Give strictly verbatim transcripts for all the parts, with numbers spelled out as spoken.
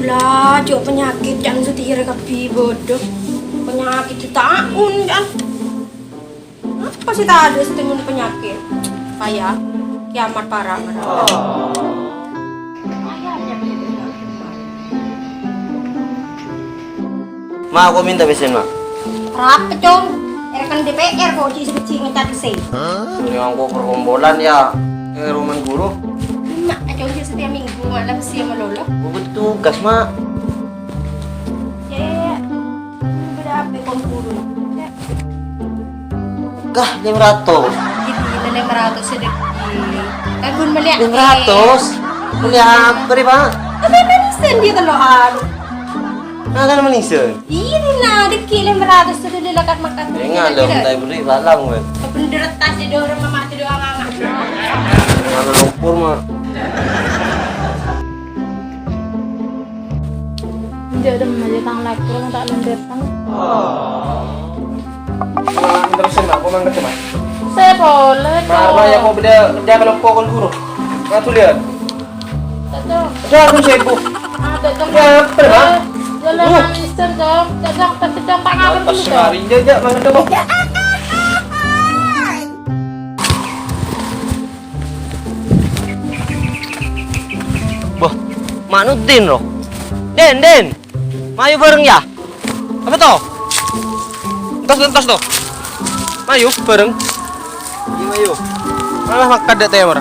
Lah, jhâ' panyakèt, can, satèya rè kabbhi, bodoh. Panyakèt sataon, can. Apa sè tadâ' sè tèmon panyakèt? Paya, kiamat para', mara. Ma', ko' mènta pèssèna, Ma'. Arapa, Cong? Èrekam D P R ko' ghi' sè bhâji' ngecat pèssè. Ini angko perkumpulan ya, eh, roman guru. Enna', Cong, satèya minggu malam siang malolo. Ko' bertugas, Ma'. Ya, ya, ya. Bâdâ apa kon guru? Ya. Kah, lèma ratos? Ghi' lèma ratos sadhâddhi. Kan ghun mellèya. Lèma ratos? Mellèya apa rè, Pa'? Apa yang manis dia tello'an? Nah, kan manis, eh? Iyâ, Dina, dhâggi' lèma ratos sè dhuli lakat makan. Enggak dong, tapi beri salam, weh. Bener tas di dorong mama di doang, Mama. Mana lumpur, Ma'? Jhâ' dâmma jhâ' tang laku, ta' lem dâteng. Terus, Ma', kok mangkat, Ma'? Sè polè, Mar, Ma', ya, kok bâdâ kerja kalau kok kon guru? Ma', tuh lihat. Cocok. Aduh, aku sibuk. Ah, cocok. Ya, apa, Ma'? Jalan manis, Cong. Cocok, tapi Cong, tak ngapa dulu, Cong? Mari, jajak, mangkat, Cong. Bâh, Ma'nudin, roh. Din, Din. Mayu bhâreng, ya. Apa to? Entos, entos to. Mayu bhâreng. Iya, mayu. Malah makan dek temor.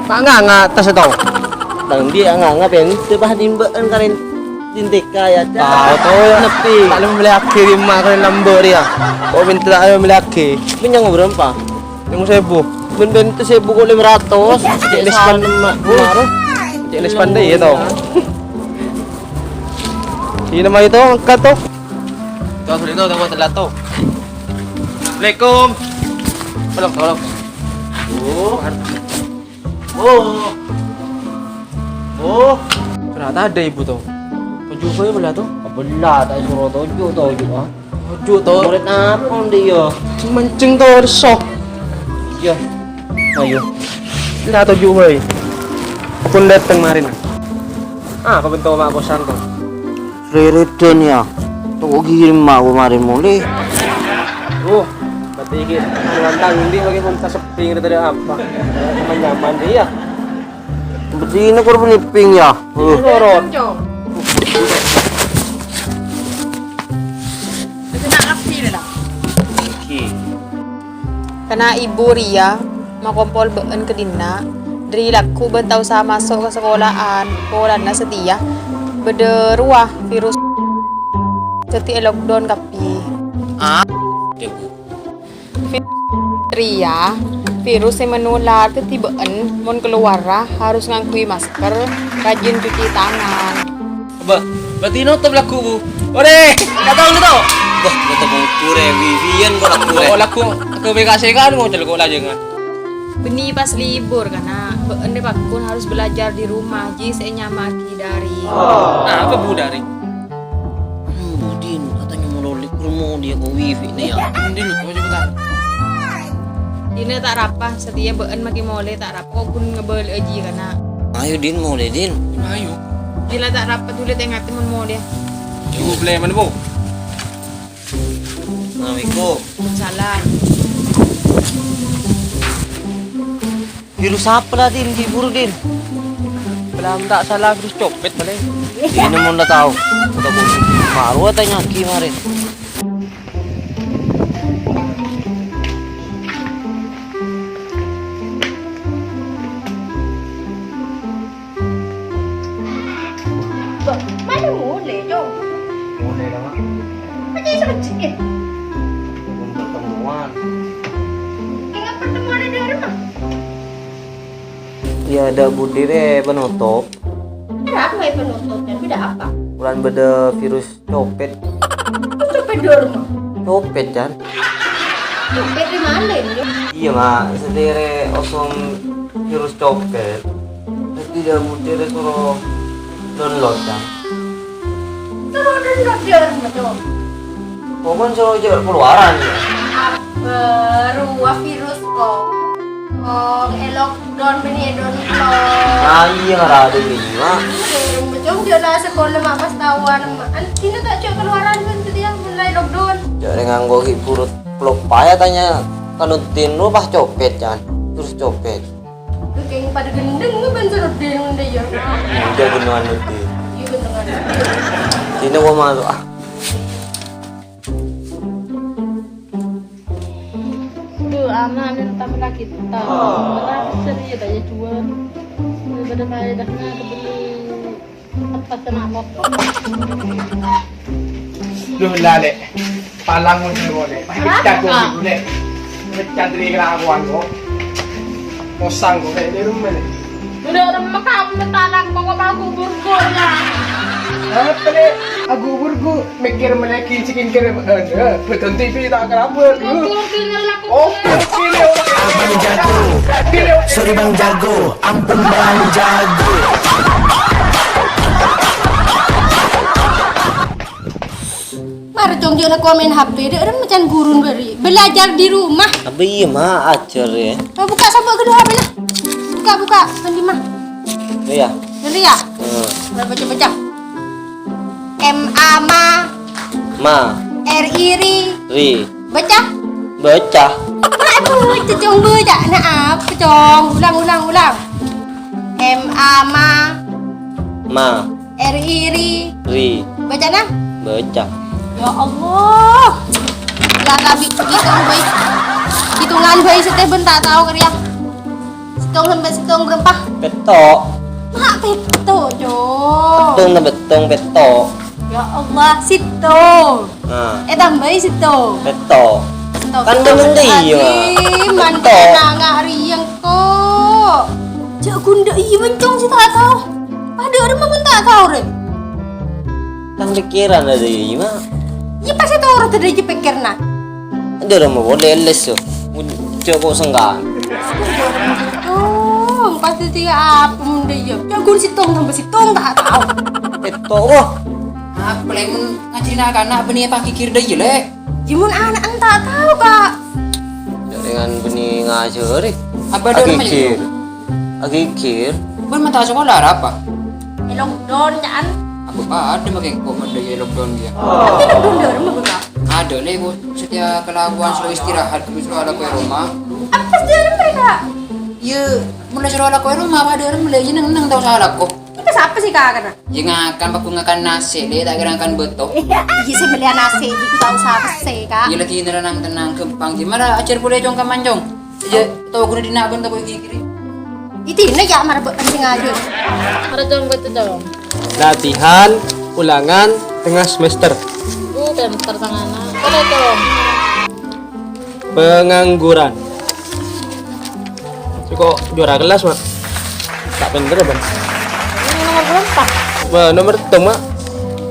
Pa' nganga tas to. Bang, dia nganga pen, coba dimba'an karen dintika ya. Tahu, tahu, ya. Nepi. Tak lem beli agi di rumah karen lambor, ya. Oh, minta tak lem beli agi. Ini yang berapa? Lima ribu. Ben, ben, itu seribu kok lima ratus. Cek les pan, Mak. Cek les pan deh, ya, toh. Ini nama itu angkat, toh. Toh, sudah, toh, toh, telat, toh. Assalamualaikum. Tolong, tolong. Oh. Oh. Oh. Ternyata ada ibu, toh. Toju' kok ya belah, toh? Belah, tak suruh toju', toju', ah. Waduh, to. Murid apa dia? Mancing, to, reso. Iya. Ayo. Lah, toju' wae. Pun dateng marin. Ah, apa bentuk mak kosan, to? Riridan ya. Toko kirim mak kemarin mulai. Oh, berarti iki anu antang ndi bagi pun sepi gitu, ada apa? Nyaman-nyaman dia. Seperti ini korban iping ya. Uh. Lorot. Kana ibu Ria makompol ba'en ka dinna', dhari lagghu' bân ta' osa maso' ka sakola'an, polana satèya bâdâ rowa virus. Dhâddhi è-lockdown kabbhi. Ah. Ria, virus sè manular dhâddhi bâ'en mon kalowara harus ngangghuy masker, rajin cuci tangan. Bâh, berarti notop lagghu', Bu. Ore, enggak tahu gitu. Bâh, notop mongkure, wiwian kok lagghu', kok lagghu', ke B K C kan mau celko lajengan. Bânnè pas libur, kana'. Bâ'en rè paggun harus belajar di rumah, jhi sè nyama'aghi daring. Nah, apa, Bu, daring? Anu, Budin, katanya mau lolek promo dia ke wifi nih ya. Ini lu, coba cepetan. Dina ta' rapa, satèya bâ'en makè molè ta' rapa, kok ghun ngabâlâ'â jiyâ kana'. Ayo, Din, molè, Din. Ayo. Dina ta' rapa, dulè tèngatè mon molè. Ibu beli mana, Bu? Assalamualaikum. Salam. Virus apa la, Din, di buru, Din? Kalau tak salah virus copet, paling. Ini mon la tao. Udah buru. Baru tanya ki kemarin. Bâh, mana molè, Cong? Molè la, Mak. Apa jadi sama cek, ya? Pon pertemuan. Kèngèng pertemuan è dâ'remma? Ya, dâ' budi rè penotop. Kenapa è penotop, Cong? Bâdâ apa? Bulan bâdâ virus copet. Kok copet dâ'remma? Copet, Can. Copet di mana ini? Iya, Mak. Satèya rè osong virus copet. Dhâddhi dâ' budi rè soro download, Can. Soro download dâ'remma, Cong? Pokoknya soro jhâ' keluaran, ya. Apa? Rowa virus kok. Oh, è lockdown bânnè è lockdown. Ah, iyâ, ngara dâri, Ma'. Cong, jhâ' la sakola, Ma', pas taowan, Ma'. An, dinah ta' jhâ' kalowaran, bân, tadâ' iyâ, mulai lockdown. Jhâ' rè nganggo ghi' buru kloppa, yâ, tanya ka Nurdin, lu pas copet, Can. Terros copet. Kèng padâ ghendheng, bân si Nurdin, mon dâ' iyâ. Udah ghendhengan Nurdin. Iyâ, ghendhengan. Dinah gua malu, ah. Duh, ana' nèng tamen lagi ta'. Ora bisa dia tanya jual. Daripada saya dah kena kebeli tempat kena motor. Duh, la, Lè'. Palang mon dulu, Lè'. Hah? Pecat kok dulu, Lè'. Pecat dari kelakuan kok. Posang kok, Lè'. Di rumah, Lè'. Udah remmek apa talang kok, kok aku burgornya. Apa, Lè'? Aku burgu. Mikir meleki skincare, eh, beton T V tak kerabat. Oke, oke, oke. Abang jago. Sorry, Bang Jago. Ampun, Bang Jago. Mara, Cong, jhâ' la koma maèn H P, dâ' remma can gurun bâri'. Belajar di rumah. Apa iyâ, Ma', ajhâr, yâ? Oh, buka sambung kedua H P-na. Buka, buka. Nanti, Ma'. Iyâ. Nanti, yâ? Hmm. Baca, baca. M A ma. Ma. R I ri. Ri. Baca. Baca. Ma, baca, Cong, baca. Nah, apa, Cong? Ulang, ulang, ulang. M A ma. Ma. R I ri. Ri. Baca, nah. Baca. Ya Allah. Lah, tapi hitung, baik. Hitungan baik, sèttong bân ta' tao, kèya. Sèttong sampè' sèttong bârâmpa? Pètto'. Ma', pètto', Cong. Pèttong, pèttong, pètto'. Ya Allah, sèttong. Nah. Eh, tambâi sèttong. Pètto'. Kan temen dia. Astagfirullahaladzim, man pètto'. Nanga' rèya engko'. Jhâ' ghun dâ' iyâ, Cong, sè ta' tao. Padâ remma bân ta' tao, rè. Kan pikiran ada iyâ, Ma'. Iyâ, pas ètoro' tadâ' iyâ pikirna. Dâ' remma polè les, yo. Jhâ' kok sengkan. Tong, pastè tiga apa mon dâ' iyâ? Jhâ' ghun sèttong tambâ sèttong ta' tao. Pètto', wah. Apa, Lè', mon ngajhâri na'-kana' bânnè èpaghighir dâ' iyâ, Lè'? Iyâ, mon ana'na ta' tao, Ka'. Jhâ' rèngan bânnè ngajhâri. Apa dâ' remma, Lè'? Aghighir. Aghighir. Bân ma' ta' sakola arapa? È lockdown, ca'an. Apa padâ makè engko' mon dâ' iyâ lockdown kèya? Tapi lockdown dâ' remma, Ka'? Adâ', Lè', kok satèya kalakowan soro istirahat, soro alako è roma. Apa sè dâ' remma, Ka'? Iyâ, mon la soro alako è roma, apa dâ' remma, Lè', iyâ neng-neng tao sala kok. Iyâ, pas apa sè kakana? Iyâ, ngakan, paghun ngakan nasè', Lè', ta' kèra ngakan bâto. Iyâ, sè mellèya nasè', iyâ, ta' osa pèssè, Ka'. Iyâ, la dinah nang-tennang, ghâmpang. Iyâ, mara ajhâr polè, Cong, ka manjong. Iyâ, tao ghuna dinna' bân tao ghi' kiri. Itine ya mara bâ'en sing ajhâr. Mara, Cong, bâto, Cong. Latihan ulangan tengah semester. Uh, pinter tangana. Terus, Cong. Pengangguran. Kok juara kelas, Mak? Tak pinter, Bang. Ini nomor berapa? Wah, nomor satu, Mak.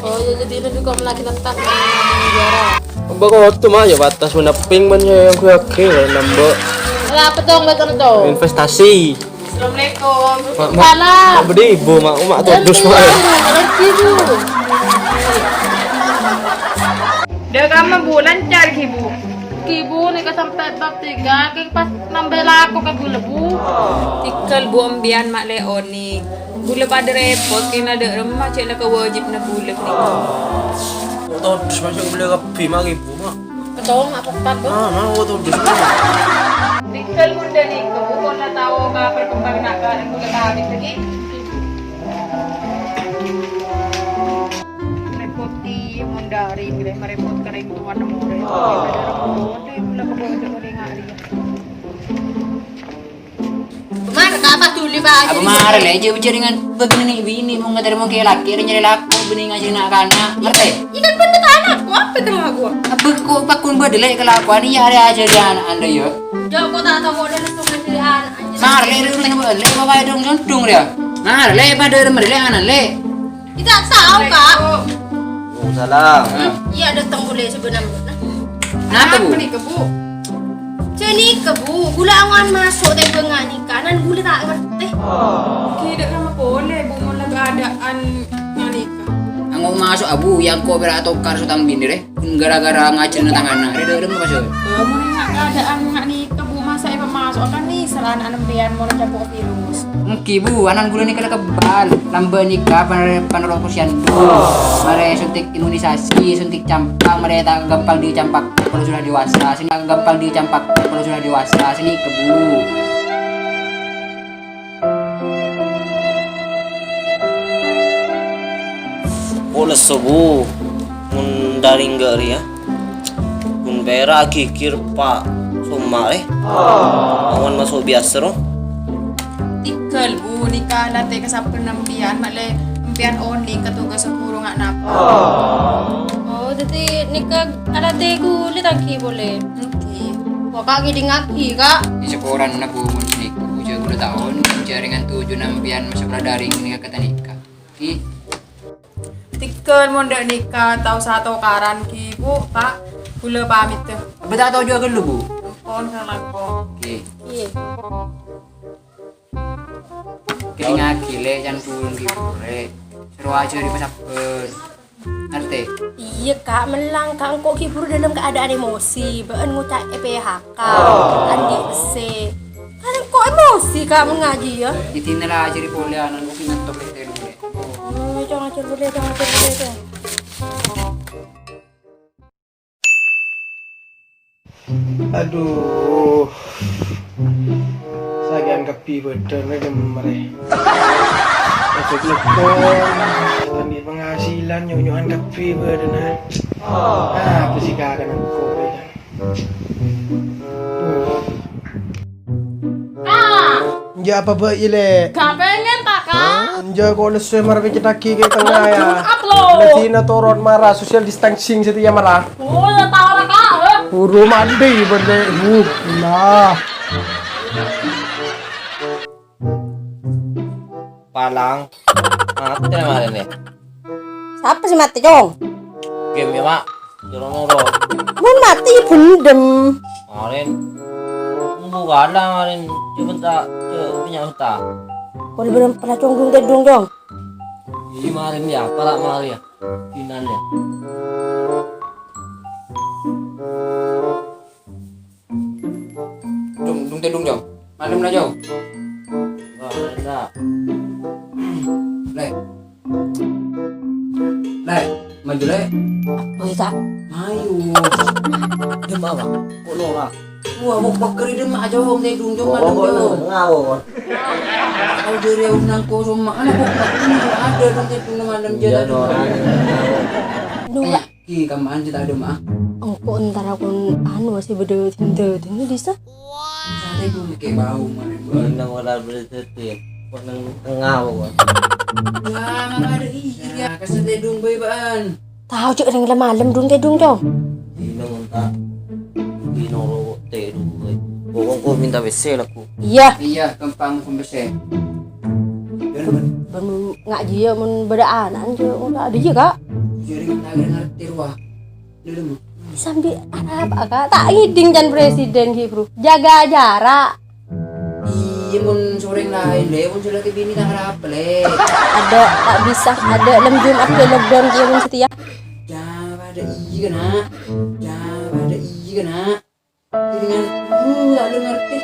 Oh, ya, jadi ini juga lagi nentang juara. Mbak, kok waktu mah ya batas mana ping ban ya yang gue yakin ya, nambah. Lah, apa dong, betul tuh? Investasi. Assalamualaikum. Mak, mak, Salam. Mak, beri ibu, mak, mak, todus, mak. Rezeki, Bu. Dâ' kamma, Bu, lancar ghi, Bu? Ghi, Bu, nèka sampè' bab tiga, kèng pas nambâi lako ka ghulâ, Bu. Tikel, Bu, embiyan, Mak, Leoni. Ghulâ padâ rèpot, kèng dâ' remma cè' la kawâjibhânna ghulâ ghânèka. Todus masuk ghulâ kabbhi, Mak, Ibu, Mak. Betul, Mak, tepat, Bu. Ah, Mak, oh, todus. Tikel, Bu, ghânèka, Bu, pon la tao ka perkembangan aghârâ ghulâ kawin lagi. Rèpot è mon dâri, bilâ marèpot ka rèng towana morèd. Ghulâ kawâjibhân rèng arèya. Mar, ka apa duli, Pak? Apa mara, Lè', jhâ' bâjâ dengan bâgâna nè' binè', mon ngatèrè mon kè lakè', rè nyarè lako, binè' ngajhâri na'-kana', ngartè? Iyâ kan bhendher anakku, apa itu aku? Apa kok paghun bâdâ, Lè', kalakowan iyâ arè ajhâri ana'-ana' iyâ? Jhâ' kok ta' tao kok langsung ngajhâri ana'. Mara, Lè', rè, rè, Lè', bawa dong, condong, ya. Mara, Lè', padâ rè, Lè', ana', Lè'. Iyâ, ta' tao, Kak. Waalaikumsalam. Iyâ, dâteng polè sabâna. Napa, Bu? Napa nèka, Bu? Jhâ' nèka, Bu, ghulâ ango'an maso' tèmbhâng nga' nèka, nan ghulâ ta' ngartè. Ghi' dâ' kamma polè, Bu, mon la keadaan nga' nèka. Ango' maso', a, Bu, yâ engko' pèra' tokar so tang binè rè. Gara-gara ngajhârâna tang ana', rè dâ' remma, Pak. Mon nga' keadaan nga' nèka, Bu, masa' èpamaso'? Kan nèser ana'na empèyan mon ècapo' virus. Èngghi, Bu, ana'na kaulâ nèka kebal. Lambâ' nèka panor-, panorot posyandu. Marè suntik imunisasi, suntik campak, marè ta' ghâmpang dâri campak kalau sudah dewasa. Sè nèka ghâmpang dâri campak kalau sudah dewasa. Sè nèka, Bu. Polè sobu, mon dâri enggak rèya. Mon pèra' ghighir pa' somma, eh. Awan maso' biyasa, ro. Tèghâl, Bu, nèka alatè ka sabbhân empèyan, ma'lè empèyan onèng ka tugas buru nga' napa. Oh, dhâddhi nèka alatè kulâ taghi polè. Èngghi. Wah, Kak, ngèdingngaghi, Kak. Di sekoran na, Bu, mon nèka, Bu, jhâ' kulâ taon, jaringan tujuh empèyan maso' dâri nèka ka ta' nèka. Ghi. Tèghâl mon dâ' nèka tao satokaran ghi, Bu, Kak. Kulâ pamit, dâ. Bâ' ta' toju' ghâllu, Bu. Ampon, Kang Langkong. Ghi. Iyâ. Kèngèngaghi, Lè', can bulung ghi, Bu, Lè'. Soro ajhâri pasabbhâr. Ngartè? Iyâ, Kak, mellang, Kak, engko' ghi buru dâlem keadaan emosi, bâ'ân ngoca' è-P H K, andi' pèssè. Kan engko' emosi, Kak, mon ngajhi, yâ. Dhina la ajhâri polè ana', engko' ngantok lè' tèlu, lè'. Oh, cong ajhâr polè, cong ajhâr polè, cong. Aduh. Sakeyan kabbhi bâdâna, jemmer, eh. Ojek lekong, ta' andi' penghasilan, nyo'-nyo'an kabbhi bâdâna. Ah, apa sih kakak nangko, ya? Aduh. Kak! Enjâ' apa bâi, Lè'? Gak pengen, ta, Kak? Enjâ' engko' lesse mara pècèttaghi ka tengnga, yâ. Jumat, lo. Lè' dhina toron mara, social distancing satèya mara. Oh, yâ, tao ra, Kak, eh. Buru mandi, bâdâ. Uh, nah. Palang. Matè marèn, yâ. Sapa sè matè, Cong? Game, yâ, Mak. Jârâ noro. Mon matè, yâ bhendem. Marèn. Embu kala marèn. Cobâ ta', cobâ pènya uta. Polè bârâmpa la, Cong, dung-tèdung, Cong. Iyâ, marèn, yâ. Para' marèn, yâ. Final, yâ. Dung, dung-tèdung, Cong. Malem la, Cong. Wah, enggak. Lè'. Lè', maju, Lè'. Apa, Kak? Ayo. Dem apa? Kok nolak? Wah, kok pakkèr dem aja wong tèdung, Cong, malem, Cong. Ngawo. Kau jârèya unang kosong, Mak. Ana kok pakkèr ada dung-tèdung malem. Iya, jârèya. Nolak. Ki, kama'an sè ta' dâ', Ma'? Engko' entara kon anu sè bâdâ dinda-dinda dissa. Sare gue mèkè bau, mare, Bu. Nang ora boleh sedih. Kok nang tengah, kok. Wah, mangkada iya. Kasih tèdung, bâi, bâ'ân. Tao jâ' rèng la malem dung-tèdung, Cong. Dina ngonta. Dina ro tèdung, bâi. Kok engko' minta W C laku. Iya. Iya, gampang pembesè. Bân ngajhiyâ mon bâdâ ana'na jâ' ora adhâ iyâ, Kak. Jârèng ta' ngartè rowa. Dâlem. Sambi arapa, Kak? Ta' ngèdhing can presiden ghi', Bro. Jaga jarak. Iyâ, mon sorèng laèn, Lè'. Mon sè lakè binè ta' arapa, Lè'. Ada, tak bisa. Ada enam Jumat ya lockdown, ya, mon setia. Jâ' padâ iyâ, Nak. Jâ' padâ iyâ, Nak. Dengan, hmm, tak ada ngerti.